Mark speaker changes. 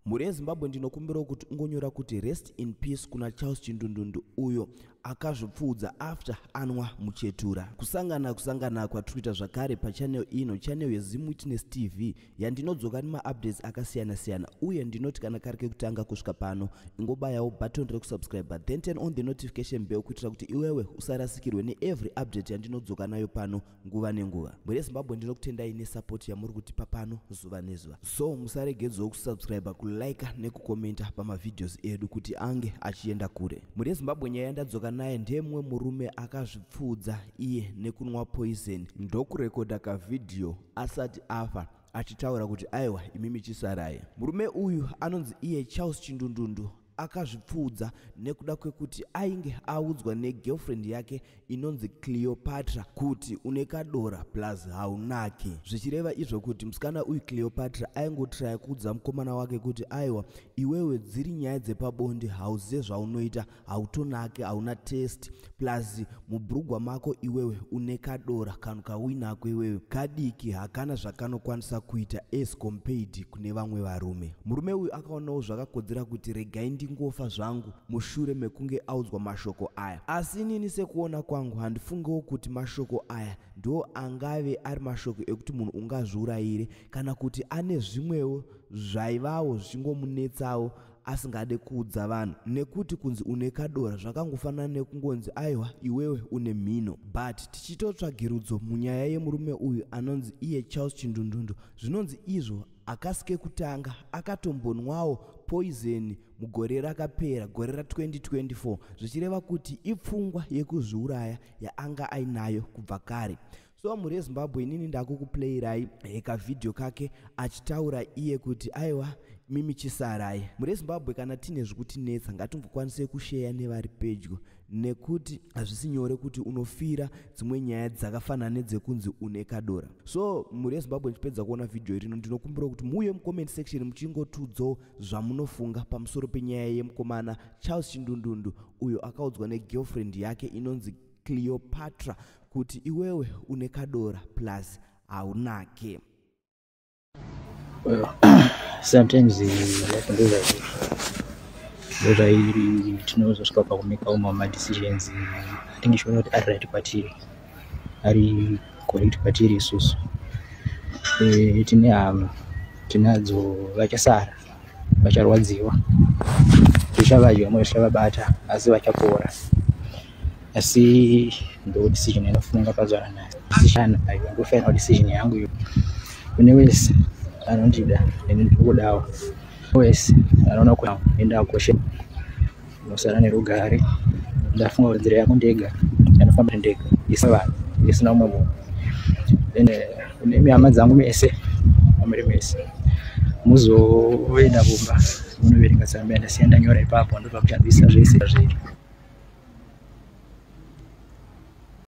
Speaker 1: Mhuri yeZimbabwe, ndinokumbirawo kuti ungonyora kuti "Rest in peace" kuna Charles Chindundundu uyo akazvipfuudza after anwa muchetura. Kusangana kwatiri kuita zvakare pachannel ino, channel yeZim Witness TV, yandinodzoka nemaupdates akasiyana-siyana. Uye ndinoti kana kari kekutanga kusvika pano, ingobayawo button rekusubscribe, then turn on the notification bell kuitira kuti iwewe usarasikirwe neevery update yandinodzoka nayo pano nguva nenguva. Mhuri yeZimbabwe, ndinokutendai nesupport yamuri kutipa pano zuva nezuva. So musaregedzawo kusubscribe, kulike nekukomenta pamavideos edu kuti ange achienda kure. Mhuri yeZimbabwe, nyaya yandadzoka naye ndeyemumwe murume akazvipfuudza iye nekunwa poison, ndokurekodha kavhidhiyo asati afa achitaura kuti, "Aiwa, imimi chisarai." Murume uyu anonzi iye Charles Chindundundu. Akazvipfuudza nekuda kwekuti ainge audzwa negirlfriend yake inonzi Cleopatra kuti, "Une kadora plus haunaki." Zvichireva izvo kuti musikana uyu Cleopatra aingotraya kuudza mukomana wake kuti, "Aiwa, iwewe dziri nyaya dzepabonde hauzive zvaunoita, hautonaki, hauna taste, plus mubhurugwa mako iwewe une kadora, kanhu kauinako iwewe kadiki, hakana zvakanokwanisa kuita as compared kune vamwe varume." Murume uyu akaonawo zvakakodzera kuti, "Regai ndingofa zvangu," mushure mekunge audzwa mashoko aya. Asi inini sekuona kwangu, handifungiwo kuti mashoko aya ndo angave ari mashoko ekuti munhu ungazviurayire, kana kuti ane zvimwewo zvaivawo zvichingomunetsawo asingade kuudza vanhu, nekuti kunzi une kadora zvakangofanana nekungonzi, "Aiwa, iwewe une mhino." But tichitotsvagirudzo munyaya yemurume uyu anonzi iye Charles Chindundundu, zvinonzi izvo akasi kekutanga, akatombonwawo poison mugore rakapera, gore ra2024, zvichireva kuti ipfungwa yekuzviuraya yaanga ainayo kubva kare. So mhuri yeZimbabwe, inini ndakukuplayirai kavhidhiyo kake achitaura iye kuti, "Aiwa, mimi chisarai." Mhuri yeZimbabwe, kana tine zvikutinetsa, ngatimbokwanisei kusheya nevari pedyo, nekuti hazvisi nyore kuti unofira dzimwe nyaya dzakafanana nedzekunzi une kadora. So mhuri yeZimbabwe, ndichipedza kuona vhidhiyo rino, ndinokumbira kuti muuye mucomment section muchingotudzawo zvamunofunga pamusoro penyaya yemukomana Charles Chindundundu uyo akaudzwa negirlfriend yake inonzi Cleopatra kuti, "Iwewe une kadora plus haunake."
Speaker 2: Well, sometimes life ndozvairi, ndozvairi. Tinozosvika pakumekawo mamwe madecisions atinge tichiona kuti ari right kwatiri, ari correct kwatiri isusu. Tine hama tinadzo vachasara vacharwadziwa, zvichavadya moyo, zvichavabata, asi vachapora. Asi ndo decision yanofunga pazuva ranhasi. Decision aiwa, ndo final decision yangu iyo. Kune wese anondida, ini ndinokudawo. Wese anoona kuti endakoshe, unosara nerugare. Ndafunga kuti nzira yangu ndega yanofamba ndega, isina vanhu, isina umwe munhu. Then kune hama dzangu mese, amuri mese, muzoenda kumba munoverenga tsamba yandasiya ndanyora ipapo, ndobva muchanzwisisa zvese zviri.